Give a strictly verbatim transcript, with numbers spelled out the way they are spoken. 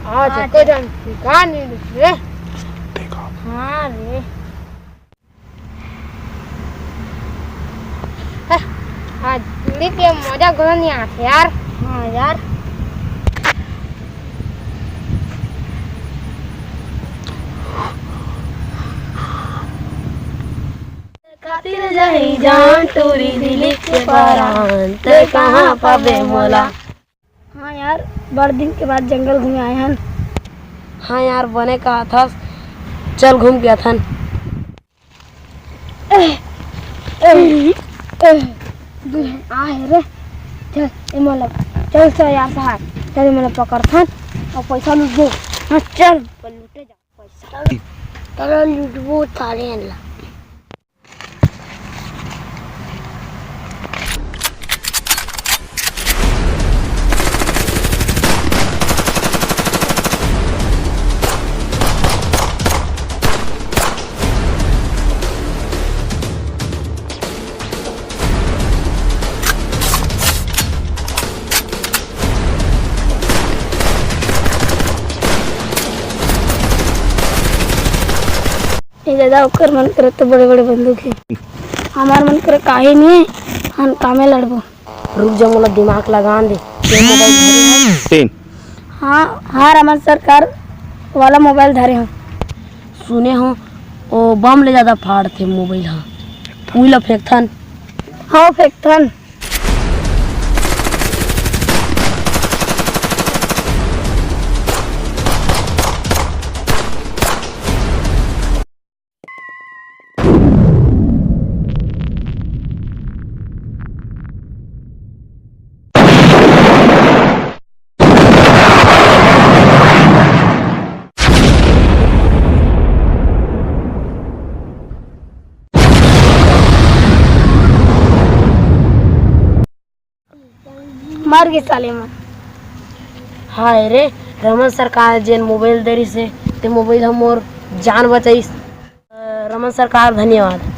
आज आज एको झन टिका नइ रे। हाँ रे। आज बीड़ी के मजा घलो नइ आथे यार। हाँ यार। खातिर जाही जान टूरी दिली के परान, ते कहाँ पाबे मोला। हाँ यार, बड़ दिन के बाद जंगल घूमे आए हन। हाँ यार, बने कहा थस, चल घूम के आथन। आ हे रे, चल ए मोला, चल चल यार साहब, चल ए मोला पकड़थन अउ पैसा लूटबो। हाँ चल, लूटे जा पैसा। चलो लूटबो साले ला। ए दादा, ओकर मन करे तो बड़े-बड़े बंदूक हे। हमार मन करे काहे नहीं, हम कामे लड़बो। रुक जा, मोला दिमाग लगान दे। तें मोबाइल धरे हस? तीन। हाँ, हाँ, रमन सरकार वाला मोबाइल धरे हूँ। सुने हो, ओ बम ले ज्यादा फाड़थे मोबाइल हा। उही ला फेंकथन। हाँ, फेंकथन। मर गे साले मन। हाय रे, रमन सरकार जेन मोबाइल दे रिहिस हे, ते मोबाइल ह मोर जान बचाइस। अ, रमन सरकार धन्यवाद।